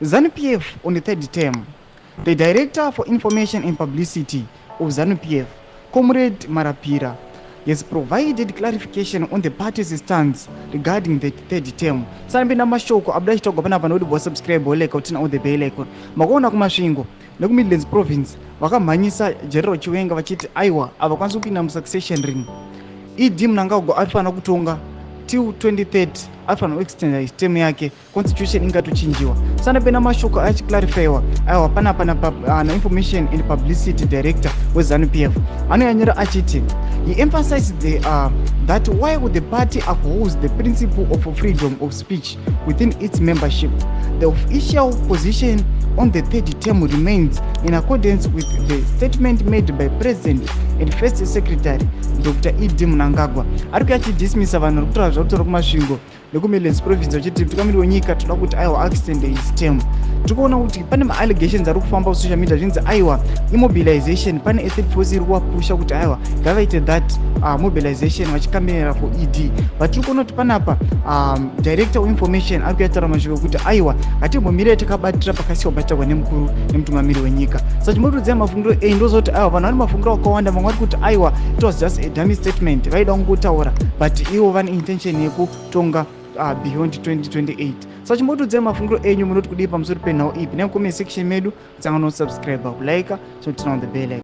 ZANU-PF on the third term. The Director for Information and Publicity of ZANU-PF, Comrade Marapira, has provided clarification on the party's stance regarding the third term. Sanapinda mashoko abuda achitaurwa panapa nokuti bosubscribe, wolike, uturn on the bell icon. Makaona kuMasvingo nekuMidlands Province vakamhanyisa General Chiwenga vachiti aiwa, havakwanisi kupinda musuccession ring. ED Mnangagwa arifanira kutonga till 2030, arifanira kuextenda his term yake, constitution ingatochinjiwa. Sanapinda mashoko achiclarifyiwa aiwa panapa nainformation and publicity director weZANU PF. Anoyanyora achiti he emphasized that while the party upholds the principle of freedom of speech within its membership, the official position on the third term remains in accordance with the statement made by President and First Secretary Dr ED Mnangagwa. Ari kuya achidismissa vanhu vari kutaura zvakutaura kuMasvingo nekuMidlands Province vachiti mutungamiri wenyika toda kuti aiwa, extend his term. Tiri kuona kuti pane maallegations ari kufamba kusocial media, zvinzi aiwa, imobilization, pane a third force iri kuvapusha kuti aiwa, ngavaite that mobilization vachikamberera for ED. But tiri kuona kuti panapa director weinformation ari kuyataura mashoko ekuti aiwa, ngatimbomirei takabatira pakasiwa pachitagwa nemukuru nemutungamiri wenyika. Saka chimbotiudzai mafungiro ei. Ndozoti aiwa, vanhu vane mafungiro akawanda. Vamwe vari kuti aiwa, it was just a dummy statement, vaida kungotaura, but ivo vane intention yekutonga beyond 2028. Saka chimbotiudzai mafungiro enyu, munoti kudii pamusoro penhau ipi nemucomment section medu. Musanganwa kusubscribe, kulike, so turn on the bell icon.